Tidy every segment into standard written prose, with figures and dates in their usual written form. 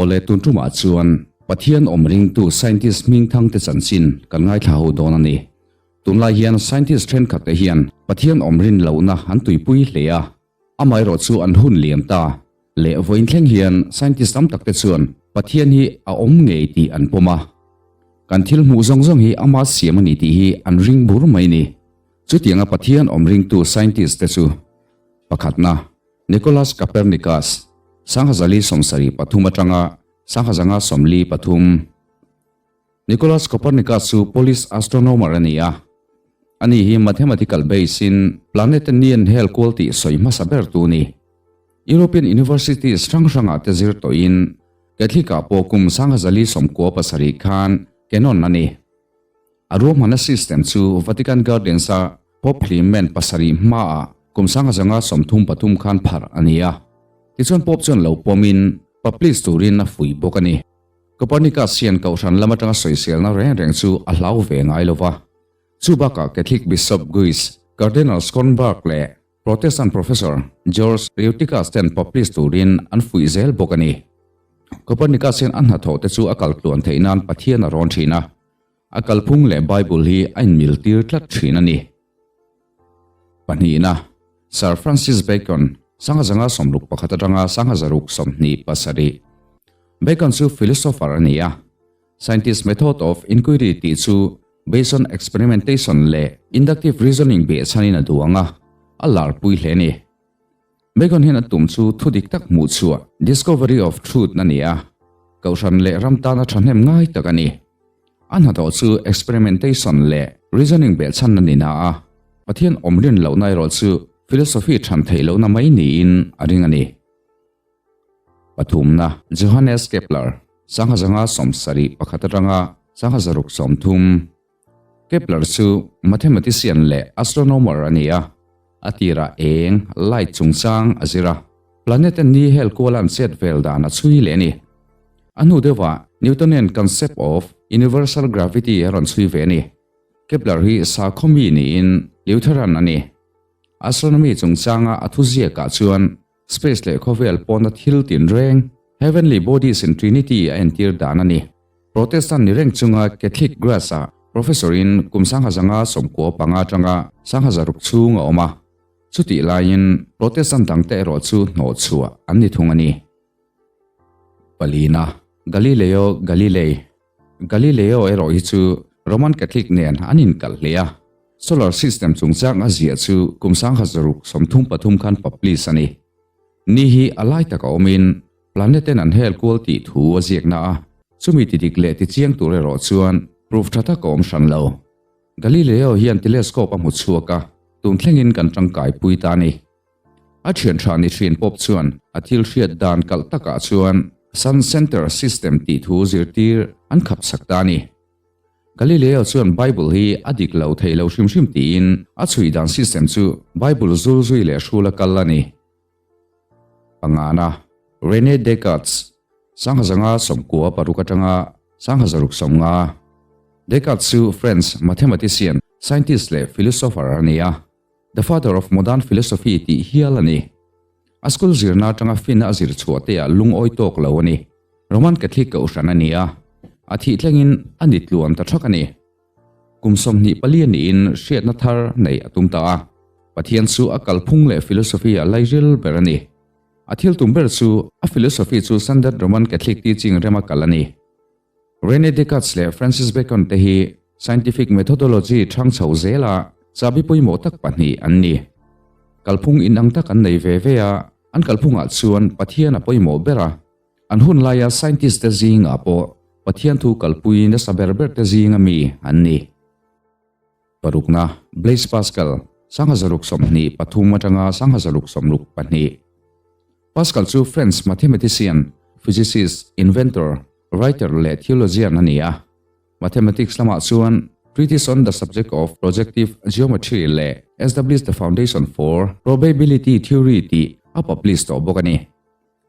Awle tun tumah chuan Pathian awm ringtu scientist hmingthang te chanchin kan ngaithla ho dawn a ni. Tunlai hian scientist thenkhat te hian Pathian awm rin lohna an tuipui hle a, amaherawh chu an hun liam ta leh vawiin thleng hian scientist tam tak te chuan Pathian hi a awm ngei tih an pawm a, kan thil hmuh zawng zawng hi ama siam a ni tih hi an ring bur mai ni. Chutianga Pathian awm ringtu scientist te chu pakhatna Nicholas Copernicus, 1073 atanga 1093. Nicholas Copernicus chu Polish astronomer a ni a. Ani hi mathematical base in planet te ni an hel kual tih sawi hmasa ber tu ni. European universities hrang hrangah te zir tawhin Catholic ah pawh kum 1097 khan canon a ni. A ruahmanna system chu Vatican Gardens a Pope Clement pasarih hmaah kum 1033 khan pharh a ni a. Tichuan Pope chuan lo pawmin publish turin a fuih bawk a ni. Copernicus hian kohhran lam atanga sawiselna reng reng chu a hlau ve ngai lo va. Chu bakah Catholic Bishop Guis, Cardinal Schonberg leh Protestant Professor George Reuticus ten publish turin an fuih zel bawk a ni. Copernicus hian a hnathawh te chu a kal tluan theih nan Pathian a rawn thin a. A kalphung leh Bible hi a inmil tir tlat thin a ni. Pahnihna, Sir Francis Bacon, 1061 atanga 1027. Bacon chu philosopher a ni a. Scientist method of inquiry tih chu based on experimentation leh inductive reasoning behchhanin a duang a, a larpui hle a ni. Bacon hian a tum chu thu dik tak hmuh chhuah, discovery of truth, a ni a, kohhran leh ram tana thahnem ngai tak a ni. A hnathawh chu experimentation leh reasoning behchhan a ni na a, Pathian awm rin lohna erawh chu philosophy than theih lohna mai niin a ring a ni. Pathumna, Johannes Kepler, 1071 atanga 1030. Kepler chu mathematician leh astronomer a ni a, a tirah eng, light, chungchang a zir a, planet te ni hel kuala an chet vel dan a chhui leh a ni. A hnu deuhah Newtonian concept of universal gravity a rawn chhui ve a ni. Kepler hi sakhaw mi niin Lutheran a ni. Astronomy chungchanga a thuziakah chuan space leh khawvel pawna thil tinreng, heavenly bodies in trinity a entir dan a ni. Protestant ni reng chunga Catholic Graz-ah Professor-in kum 1095 atanga 1006 chhung a awm a, chutih laiin Protestant dangte erawh chu hnawhchhuah an ni thung a ni. Palina, Galileo Galilei Galileo erawh hi chu Roman Catholic nen an inkalh hle a, Solar System chungchang a ziah chu kum 1033 khan publish a ni. Ni hi a lai taka awmin Planet ten an hel kual tih thu a ziak na a, chumi ti dik leh ti chiang tur erawh chuan proof tha tak a awm hran lo. Galileo hian telescope a hmu chhuak a, tun thlengin kan tangkai pui ta a ni. A thian tha ni thin pawp chuan a thil hriat dan kalh takah chuan Sun Center System tih thu zirtir an khap chak ta a ni. Galileo chuan Bible hi a dik lo thei lo hrim hrim tiin a chhui dan system chu Bible zul zui leh hrul a kal a ni. Pangana, Rene Descartes, 1096 atanga 1090. Descartes chu French mathematician, scientist leh philosopher a ni a, the father of modern philosophy tih hial a ni. A school zirna atanga fin a zir chhuah te ah lungawi tawk lo a ni. Roman Catholic kohhran a ni a, a thih thlengin a ni tluan ta thak a ni. Kum 24 a niin hriatna thar neih a tum ta a. Pathian chu a kalphung leh philosophy a lairil ber a ni. A thil tum ber chu a philosophy chu Standard Roman Catholic teaching rema kal a ni. Rene Descartes leh Francis Bacon te hi scientific methodology thang chho zela chabi pawimawh tak pahnih an ni. Kalphung inang tak an nei ve ve a, an kalphungah chuan Pathian a pawimawh ber a. An hun laia scientist te zingah pawh Pathian thu kalpui nasa ber ber te zinga mi an ni. Parukna, Blaise Pascal, 1023 atanga 1062. Pascal chu French mathematician, physicist, inventor, writer leh theologian a ni a. Mathematics lamah chuan Treatise on the Subject of Projective Geometry leh Established the Foundation for Probability Theory tih a publish tawh bawk a ni.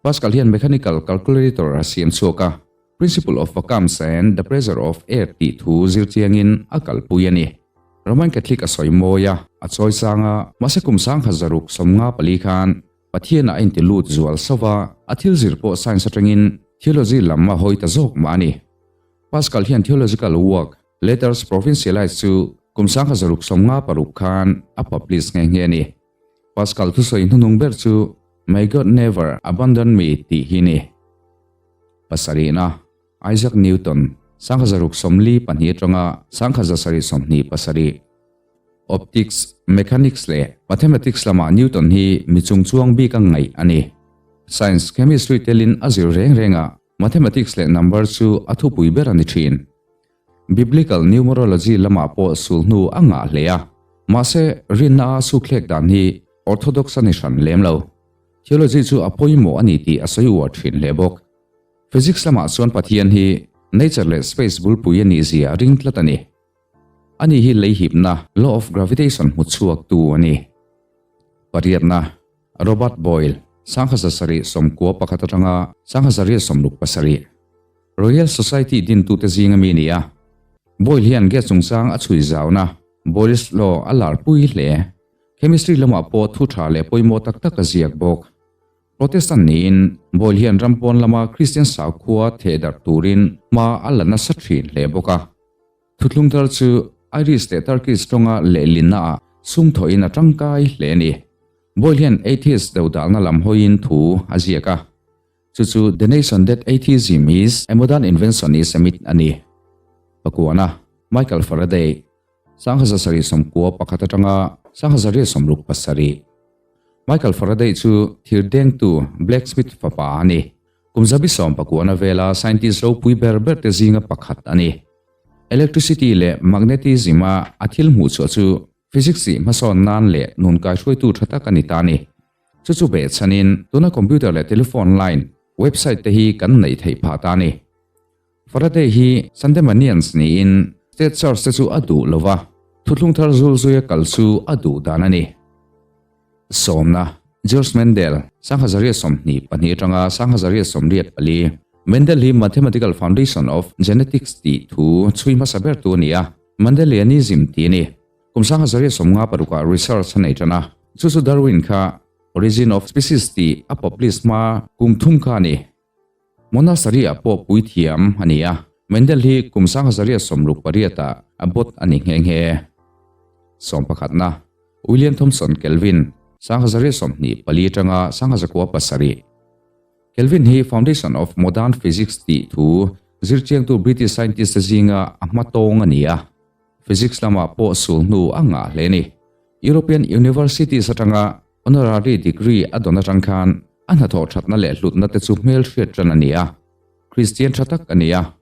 Pascal hian mechanical calculator a siam chhuak a, Principle of Vacuums and the Pressure of Air tih thu zir chiangin a kalpui a ni. Roman Catholic a sawi mawi a, a chawi sang a, mahse kum 1654 khan Pathianah a inti lut zual sauh a, a thil zir pawh science atangin Theology lam a hawi ta zawk mah a ni. Pascal hian theological work, Letters Provinciales chu kum 1656 khan a publish nghe nghe a ni. Pascal thusawi hnuhnung ber chu May God never abandon me tih hi ni. Pasarihna, Isaac Newton, 1642 atanga 1727. Optics, Mechanics leh Mathematics lamah Newton hi mi chungchuang bik a ngaih a ni. Science, Chemistry telin a zir reng reng a, Mathematics leh Number chu a thupui ber a ni thin. Biblical Numerology lamah pawh sulhnu a ngah hle a, mahse rinna a sukthlek dan hi Orthodox a ni hran lem lo. Theology chu a pawimawh a ni tih a sawi uar thin hle bawk. Physics lamah chuan Pathian hi Nature leh Space bulpui a nih zia a ring tlat a ni. Ani hi lei hipna, law of gravitation, hmu chhuaktu a ni. Pariatna, Robert Boyle, 1791 atanga 1767, Royal Society dintute zinga mi a ni a. Boyle hian gas chungchang a chhui zauna, Boyle's Law, a larpui hle. Chemistry lamah pawh thu tha leh pawimawh tak tak a ziak bawk. Protestant niin Boyle hian ram pawn lama Kristian sakhua theh darh turin hma a la nasa thin hle bawk a. Thuthlung thar chu Irish leh Turkish tawnga lehlinnaah sum thawhin a tangkai hle a ni. Boyle hian atheist dodalna lam hawiin thu a ziak a, chu chu The Nation That Atheism Is a Modern Invention Is a Myth a ni. Pakuana, Michael Faraday, 1791 atanga 1767. Michael Faraday chu thir dengtu blacksmith fapa a ni. Kum zabi sawm pakuana vela scientist ropui ber ber te zinga pakhat a ni. Electricity leh magnetism a a thil hmuh chhuah chu physics tih hmasawn nan leh nun kaihruaitu tha tak a ni ta a ni. Chu chu behchhanin tuna computer leh telephone line, website te hi kan neih theih phah ta a ni. Faraday hi Sandemanians niin state church te chu a duh lo va, thuthlung thar zul zuia kal chu a duh dan a ni. Sawmna, George Mendel, 1922 atanga 1984, Mendel hi Mathematical Foundation of Genetics tih thu chhui hmasa bertu a ni a, Mendelianism tih a ni. Kum 1956 ah research a nei tan a, chu chu Darwin kha Origin of Species tih a publish hma kum thum kha a ni. Monastery ah pawh puithiam a ni a, Mendel hi kum 1968 ah a bawt a ni nghe nghe. Sawmpakhatna, William Thomson Kelvin, 1924 atanga 1907. Kelvin hi Foundation of Modern Physics tih thu zirchiangtu British scientist te zinga a hma tawng a ni a, physics lamah pawh sul hnu a ngah hle a ni. European Universities atanga Honorary degree a dawn atang khan a hnathawh thatna leh hlutna te chu hmelhriat tan a ni a, Kristian tha tak a ni a.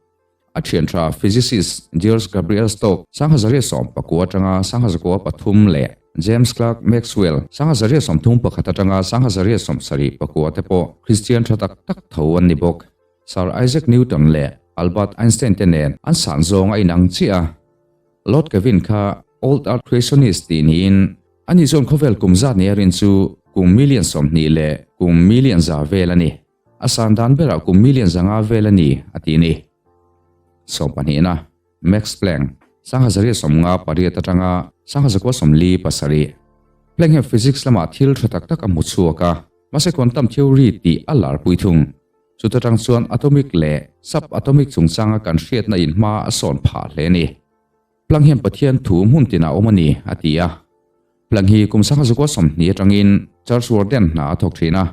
A thian tha physicist George Gabriel Stokes 1919 atanga 1903 leh James Clerk Maxwell 1931 atanga 1974 te pawh Kristian tha tak tak tho an ni bawk. Sir Isaac Newton leh Albert Einstein te nen an san zawng a inang chiah a. Lord Kelvin kha Old Earth Creationist tih niin ani chuan khawvel kum zat nia rin chu kum million 20 leh kum million 100 vel a ni. A san dan berah kum million 500 vel a ni a ti ni. Sawmpahnihna, Max Planck, 1958 atanga 1947. Planck hian physics lamah thil tha tak tak a hmu chhuak a, mahse quantum theory tih a larpui thung. Chuta tang chuan atomic leh sub-atomic chungchanga kan hriatna in hma a sawn phah hle a ni. Planck hian Pathian thu hmun tinah awm a ni, a ti a. Planck hi kum 1920 atangin Church Warden hna a thawk thin a,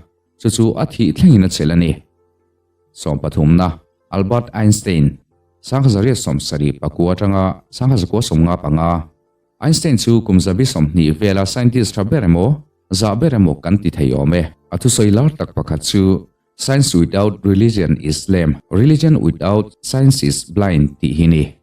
chu chu a thih thlengin a chelh a ni. Sawmpathumna, Albert Einstein, 1979 atanga 1995. Einstein chu kum zabi 20 vela scientist tha ber emaw, zah ber emaw kan ti thei awm e. A thusawi lar tak pakhat chu Science without religion is lame, religion without science is blind tih hi ni.